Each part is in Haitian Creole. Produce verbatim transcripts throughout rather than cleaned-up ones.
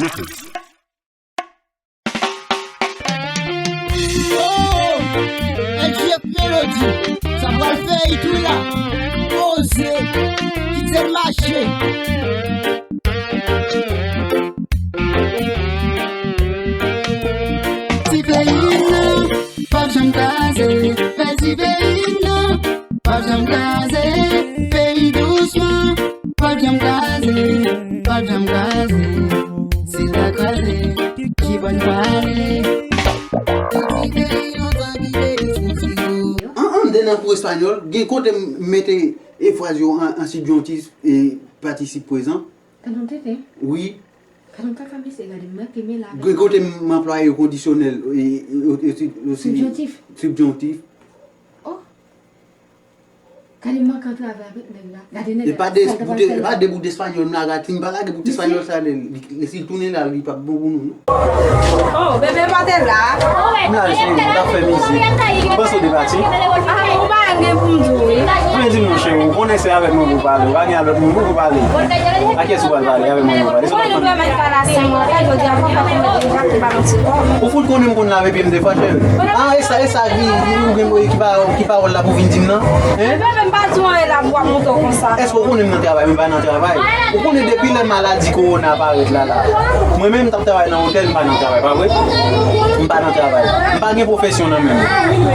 Nipples. Oh! L G F Melody, sa pral fè it wi la. Oze, kite l mache. Ti peyi m nan, p ap janm kraze. Bèl ti peyi m nan, p ap janm kraze. Peyi dousman, p ap janm kraze. P ap janm kraze. Si ta kraze, ki bò n prale? Ti peyi lontan ki te eksplozyon. An, anndan nan kou espanyòl, gen kote m mete e fraz yo an, an sibjontif e patisip prezan. Gad yon tenten. Wi. Gad yon kaka mesye, gade m manke men la. Gen kote m anplwaye kondisyonèl e, e, e, e, e, sibjontif. Sibjontif. Oh. Gade m manke antrave avèk nèg la. Gade nèg la. E pa de bout, e pa de bout espanyòl m lage, m pa lage bout espanyòl sa, li, li, si l tounen la, li p ap bon pou nou, non. Oh, bebe pa te la. M la, cheri, m t ap fè mizik. M panse w te pati. Ah, ou pa gen pou m di w, wi. Men di m non, cheri, ou konnen se avèk mwen pou w pale. Ou pa gen lòt moun pou w pale. A kiyès ou pral pale? Avèk mwen pou w pale. Se pa fanm. Ou fout konnen m konn lave pye m defwa, cheri. Ah, e sa, e sa ki, ki, ki, ki pa, ki pawòl la pou vin di m nan? Hein? Bebe, m pa di w anyen la pou w ap monte w konsa. Èske w konnen m nan travay? Men m pa nan travay. Ou konnen depi lè maladi kowona parèt la, la, mwen menm m t ap travay nan otèl, m pa nan travay, pa vre? M pa nan travay. M pa gen pwofesyon nan men m.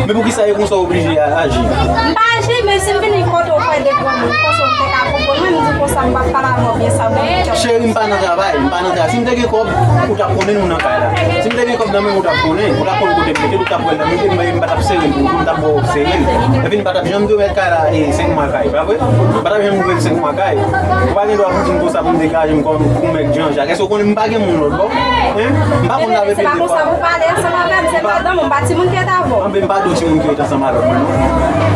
Men poukisa e konsa w oblije a-, aji? M pa aji, men si m vini kote w fè de granmoun, m panse w te ka konprann mwen, m di konsa m p ap pale avè w byen sa w gen. Cheri, m pa nan travay, m pa nan travay. Si m te gen kòb, ou t ap konnen nou nan kay la. Si m te gen kòb nan men m, ou t ap konnen, ou t ap konn kote m mete l, ou t ap wè l nan men m, m pa t ap sere l pou ou, m t ap ba w sere l. Epi m pa t ap janm dwe mèt kay la, e, senk mwa kay, pa vre? M pa t ap janm dwe senk mwa kay. Ou pa gen dwa pou di m konsa pou m degaje m kòm yon nèg Jan Jak. Èske w konnen m pa gen moun lòt bò? Hein? M pa konn lave pye m defwa. Se pa konsa pou pale ansanm avè m, se madanm ou, m pa timoun ki rete avè w. Anben, m pa di w timoun ki rete ansanm avèk mwen, non.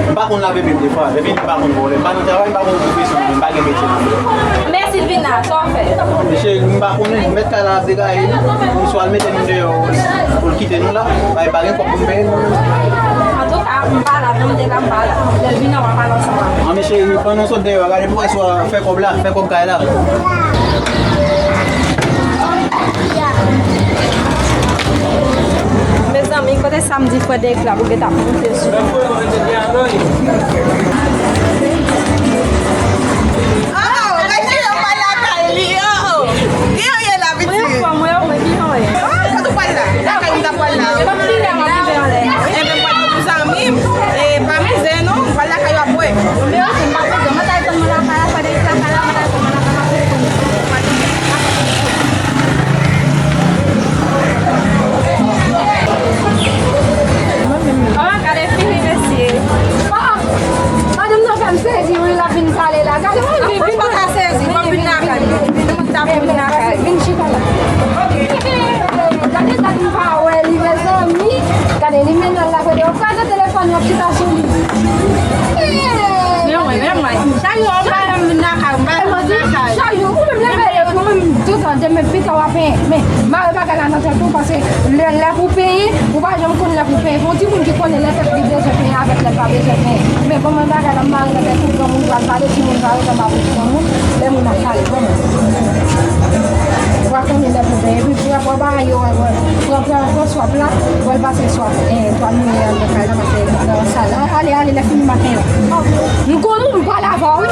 M pa konn lave pye m defwa. Epi m pa konn vòlè. M pa nan travay, m pa konn pwofesyon, m pa gen metye nan men m. Men Silvina, sa w fè? Cheri, m pa konnen. Mèt kay la ap degaje nou. Swa l mete nou deyò, pou l kite nou la. Bay pa gen kòb pou m peye nou. Antouka, m pa la, non, m te la, m pa la. Lè l vini, w a pale ansanm avè l. Anben cheri, pandan w sot deyò a, gade pou w wè si w a fè kòb la, fè kòb kay la. Mezanmi, kote sa m di frè Derrick la pou l gentan ap moute sou mwen? Oh, Regi, yo pa lakay li, oh. Ki yo ye la, pitit? Mwen, mwen, mwen, ki yo ye? Oh, kote w pral la? Lakay ou ta pral la? Mwen, mwen, mwen, mwen, mwen, mwen. Enben, mwen, mwen, zanmi m, e pa mize, non, m pral lakay yo ap bwè. Men, ok, m pa bezwen, mwen ta desann mwen lakay la, fè de lakay la, mwen ta desann mwen lakay la, mwen ta desann mwen lakay la. Oh, gade figi mesye. Ah, madanm nan fè m sezi, wi, l ap vin pale la. Gade, wi, vin, vin. Fò w ta sezi, fò w vin lakay. Vin, vin, vin, vin chita la. Gade dat m pa wè li, mezanmi. Gade, li mennen l la, gade, yo kraze telefòn, yo chita sou li. Men mwen, men mwen. Chak jou, w pa janm vin lakay, w pa janm vin lakay. Chak jou, ou menm leve, ou menm, toutan, demen pita w ap penyen. Men, mare bagay la nan tèt ou, paske lè, lè pou peye, ou pa janm konn lè pou peye. Bon, timoun ki konnen lè tèt li bezwen peye avèk lè l pa bezwen peye. Men bon, men bagay la, m mare nan tèt ou, granmoun pral pale, timoun pral rete anba bouch granmoun, lè moun ap pale, granmoun. Ou pa konnen lè pou peye. Epi, pou, pou bagay yo, pran, pran, pran swap la, pou al pase swap, eh, twa mil nan kay la, pase nan sal la. Ale, ale, lè fini maten an. M konnen m pale avè w, wi.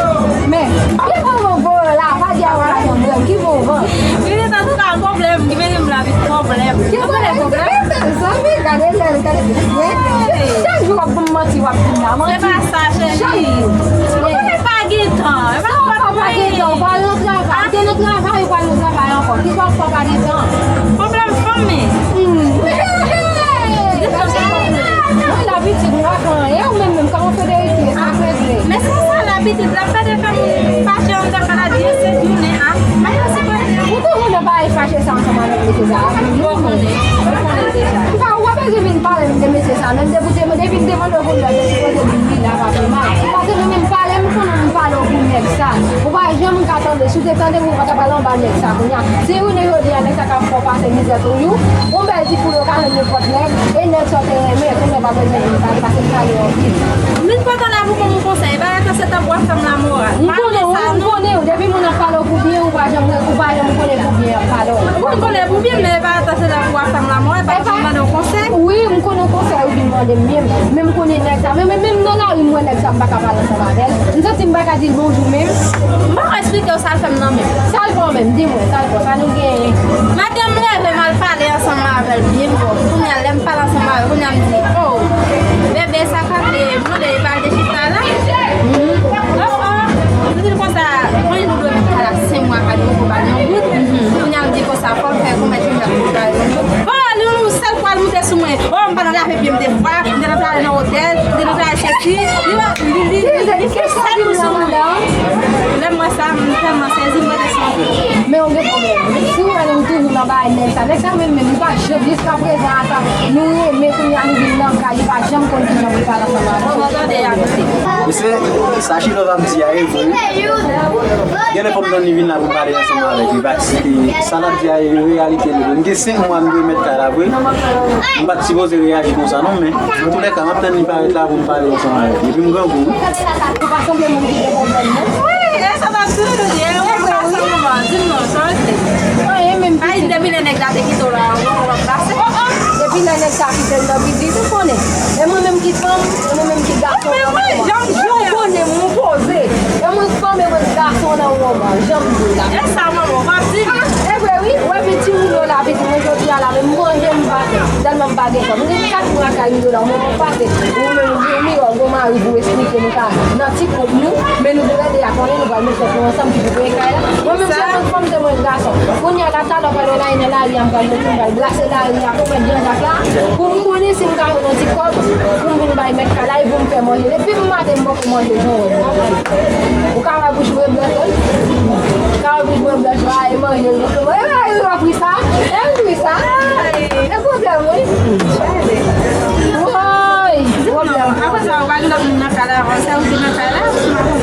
Men, ki bon bon la, pa di a w la, bon, ki bon bon. Wi, antouka, pwoblèm, ki mennen m la, wi, pwoblèm. Ki pwoblèm? Zanmi, gade lè, gade. Chak jou w ap ban m manti, w ap di m la manti. Se pa sa, cheri. Chak jou. Ou konnen pa gen tan. Sa w pa pa gen tan, ou pa nan travay. Ou te nan travay, ou pa nan travay ankò. Kisa w fè w pa gen tan? Pwoblèm fanmi. Hmm. Mwen labitid, mwen pa fè anyen, ou menm menm, kòman Frederick ye, sa k regle? Men se sa labitid, l ap fè de fè moun fache anndan maladi, se jounen a, bagay la se pa. Ou toujou nan bagay fache sa ansanm avèk mesye sa a? Ou konnen, ou konnen deja. Ou pa, ou pa bezwen vin pale m de mesye sa a, menm depi w te, depi m te mande w pou nouvèl, te sipoze di m vini la, pa pi mal. Paske mwen menm pale, m konnen m pale w pou nèg sa. Ou pa janm ka tande, si w te tande m, ou pa ta pral anba nèg sa kounye a. Se jounen jodi a, nèg sa ka fè w pase mizè toujou. Yon bèl ti poul yo ka jwenn nenpòt nèg, e nèg sa w te renmen, kounye a w pa bezwen vin pale, paske m pale w anpil. Vin pòtan la pou ban m konsèy, bagay sa se tankou w ap fè m lamoral. M konnen w, m konnen w, depi moun ap pale w pou byen, ou pa janm, ou pa janm konnen pou byen y ap pale w. Menm, menm konnen nèg sa, menm, menm nan lari m wè nèg sa m pa ka pale ansanm avè l. M santi m pa ka di l bonjou menm. M pa ka eksplike w sa l fè m nan menm. Sa l fè w menm, di mwen, sa l fè w, sa nou genyen? Maten m leve m al pale ansanm avè l byen fò. Kounye a lè m pale ansanm avè l, kounye a m di, oh, bebe sa ka te mande li pa al te chita la. Oh, oh. M di l konsa, mwen nou dwe met kay la senk mwa kay nou poko ba l yon goud. Kounye a m di konsa, fò l fè kòmèt yon jan pou l ba l yon goud. Oh, li yon sèl fwa l moute sou mwen. Oh, m pa nan lave pye m de fwa, m te nan travay nan otèl, m te nan travay sesi. Li, li, li, li, li fè sèl kou sou mwen. Lè m wè sa, m tèlman sezi, m rete san kou. Men ou gen pwoblèm. Si w wè nou toujou nan bagay nèg sa, nèg sa menm, menm, li pa janm, jiska prezan a sa, nou renmen kounye a nou vin nan kay, li pa janm konn kijan pou l pale ansanm avè nou. Bon, bon, tande, a koute. Mesye, sa Chilòv ap di a e vre. Gen lè fò m tann li vin la pou m pale ansanm avèk li, paske sa l ap di a e reyalite li vre. M gen senk mwa m dwe met kay la vre. M pa t sipoze reyaji konsa non, men antoulèka, m ap tann li parèt la pou m pale ansanm avèk li. Epi m grangou wi. Ou pa sanble moun ki gen pwoblèm non. Wi, e sa m ap toujou di, e ou pa sanble moun, di m non, sa w te. Anyen menm. Ay, depi lè nèg la te kite w la, ou w ap pase. Depi lè nèg sa kite l nan pitit, ou konnen. E mwen menm ki fanm, e mwen menm ki gason. Ou konnen m poze. E mwen fanm, e mwen gason nan woman, jan m di w la. E sa manman w pa di m. Ah, e vre wi, ou wè men timoun yo la, pitit mwen jodi a la, men manje m pa fè. Tèlman m pa gen kòb. M gen kat mwa kay m yo la, ou menm ou pase. Ou menm ou gen yon miyò, gwo mari pou eksplike nou ka nan ti koup nou, men nou tou lè de a konnen nou pral met tèt nou ansanm ki pou peye kay la. Mwen menm se mwen fanm, se mwen gason. Kounye a la, talè w pral wè la, nan lari a, m pral soti, m pral brase lari a, konprann Jan Jak la, pou m konnen si m ka jwenn yon ti kòb, pou m vin bay mèt kay la, e pou m fè manje. Depi m maten, m poko manje, jan w wè m. Ou ka wè bouch mwen blanch, wi. Ou ka wè bouch mwen blanch, la, e manje, e manje, e manje, sa. E m di sa. E pwoblèm, wi. Woy, pwoblèm. Apre sa, ou pa gen lòt moun nan kay la, se ou ki nan kay la?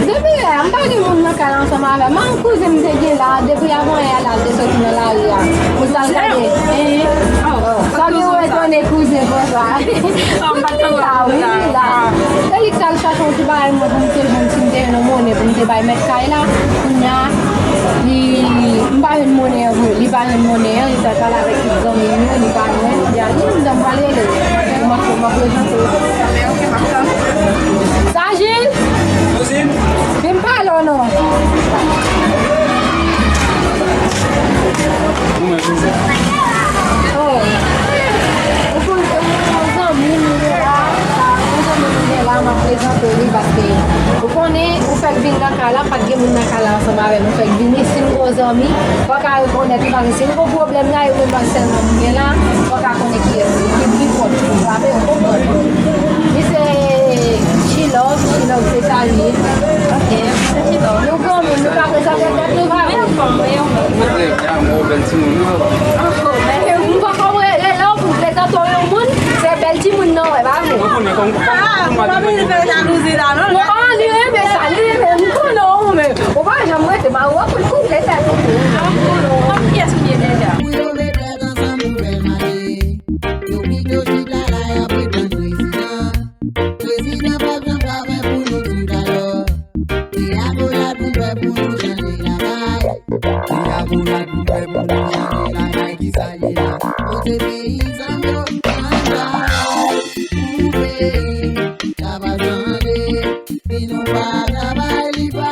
Depi yè, m pa gen moun nan kay la ansanm avè m. Kouzen m te gen la, depi avan yè la, l te soti nan lari a. Pou l t al gade. Sa gen ou etone kouzen konsa. Li la, wi, li la. Se li k t al chache yon ti bagay mwen pou m te jwenn, si m te jwenn yon monnen pou m te bay mèt kay la. Kounye a, li, m pa jwenn monnen an vre. Li pa jwenn monnen an, li t al pale avèk tout zanmi l yo, li pa jwenn. Li di a, "Wi, m pral rele." M ap, m ap prezante w. Sajil! Vin pale w non. Oh. Ou konn, ou zanmi nou ye la, sa, yon zanmi nou ye la, m ap prezante li paske ou konnen, ou fèk vin nan kay la, pa t gen moun nan kay la ansanm avè nou, fèk vini, si nou gon zanmi, fò w ka rekonèt li, paske si nou gon pwoblèm la, e ou menm sèlman nou gen la, fò w ka konnen kiyès li, ki pi pwòch ou, ou frape, ou konprann. Li se Chilòv, Chilòv se sa li ye. Ok, se Chilòv. Nou granmoun, nou ka prezante tèt nou, pa vre? Wi, yon fanm, wi, yon fanm. Mwen, mwen, mwen, bèl timoun, wi. Oh, bèl. M poko wè lè, lè w pou prezante w yon moun, se bèl timoun nan, wè, pa vre? Ou konnen kòm, kòm, kòm mwen fè jalouzi la, non? Non, li renmen sa, li renmen, m konnen w menm. Ou pa janm rete, ba, ou ap konn koupe tèt ou tou. Kòm kiyès ou ye deja? Pou yo met tèt ansanm pou fè mache. Yo kite w chita la, y ap ret tann prezidan. Prezidan p ap janm ka fè pou nou tout alò. Se akolad pou fè pou nou chanje lakay. Se akolad pou fè pou nou chanje lakay. Kisa ye la? Pote peyizan m yo anba. Pou peyi, sa pa chanje. Si nou pa travay, li pa